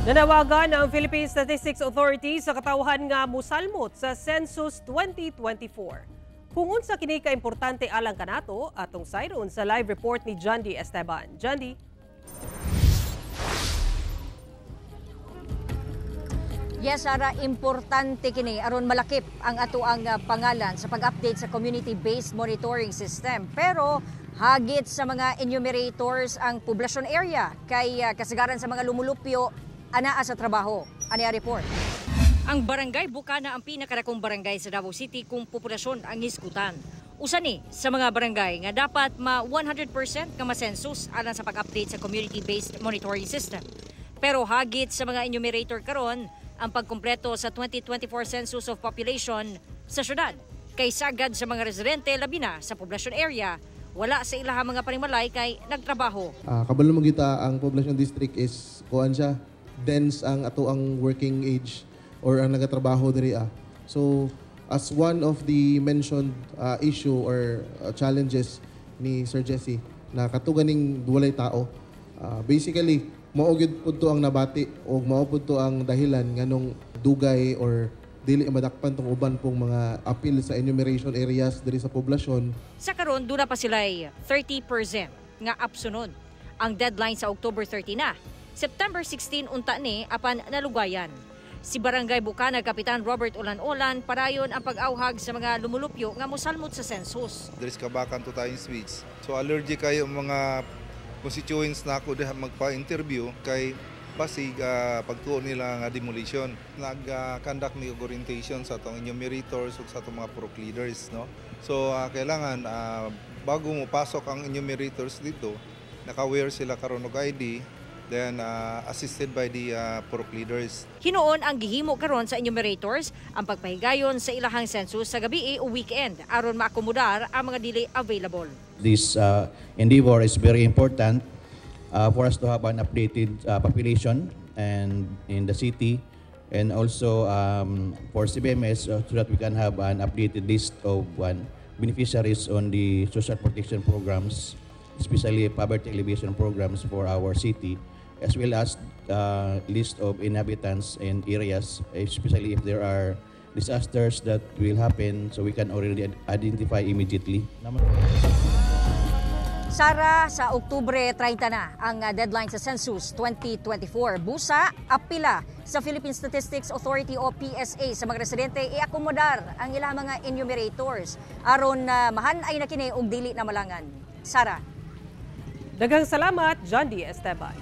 Nanawagan ang Philippine Statistics Authority sa katawhan nga musalmot sa Census 2024. Kung unsa kini ka-importante alang kanato, atong sayron sa live report ni Jandy Esteban. Jandy. Yes, Sara, importante kini aron malakip ang atoang pangalan sa pag-update sa community-based monitoring system. Pero hagit sa mga enumerators ang poblasyon area kay kasagaran sa mga lumulupyo anaa sa trabaho. Ani ang report. Ang Barangay Bukana ang pinakadakong barangay sa Davao City kung populasyon ang hisgutan. Usa ni sa mga barangay nga dapat ma 100% nga ma-census alang sa pag-update sa community-based monitoring system. Pero hagit sa mga enumerator karon ang pagkumpleto sa 2024 Census of Population sa syudad. Kay sagad sa mga residente labi na sa poblasyon area, wala sa ilaha mga panimalay kay nagtrabaho. Kabalo mo kita ang poblasyon district is kuan siya, dense ang ato ang working age or ang nagatrabaho diri ah. So as one of the mentioned issue or challenges ni Sir Jesse na katuganing walay tao, basically mao gyud pud to ang nabati o mao pud to ang dahilan nganong dugay or dili madakpan tong uban pong mga appeal sa enumeration areas diri sa poblasyon. Sa karon duna pa sila'y 30% nga apsunon. Ang deadline sa October 30 na. September 16 unta ni apan nalugayan. Si Barangay Bukana Kapitan Robert Ulan-Ulan parayon ang pag-awhag sa mga lumulupyo nga mosalmot sa census. There is kabakan to tayong speech. So allergic kayo mga constituents na ako diha magpa-interview kay basig pagtuo nila nga demolition. Nag-conduct ni orientation sa atong enumerators ug sa atong mga purok leaders, no? So kailangan bago mo pasok ang enumerators dito, naka-wear sila karon og ID, then assisted by the purok leaders. Hinuon ang gihimo karon sa enumerators ang pagpahigayon sa ilahang census sa gabi o weekend aron maakomodar ang mga dili available. This endeavor is very important for us to have an updated population and in the city, and also for CBMS so that we can have an updated list of beneficiaries on the social protection programs, especially poverty alleviation programs for our city, as well as list of inhabitants and areas, especially if there are disasters that will happen, so we can already identify immediately. Sara, sa Oktubre 30 na ang deadline sa Census 2024. Busa, apila sa Philippine Statistics Authority o PSA sa mga residente iakomodar ang ilang mga enumerators aron mahan-ay na kini og dili na malangan. Sara. Daghang salamat, Jandy Esteban.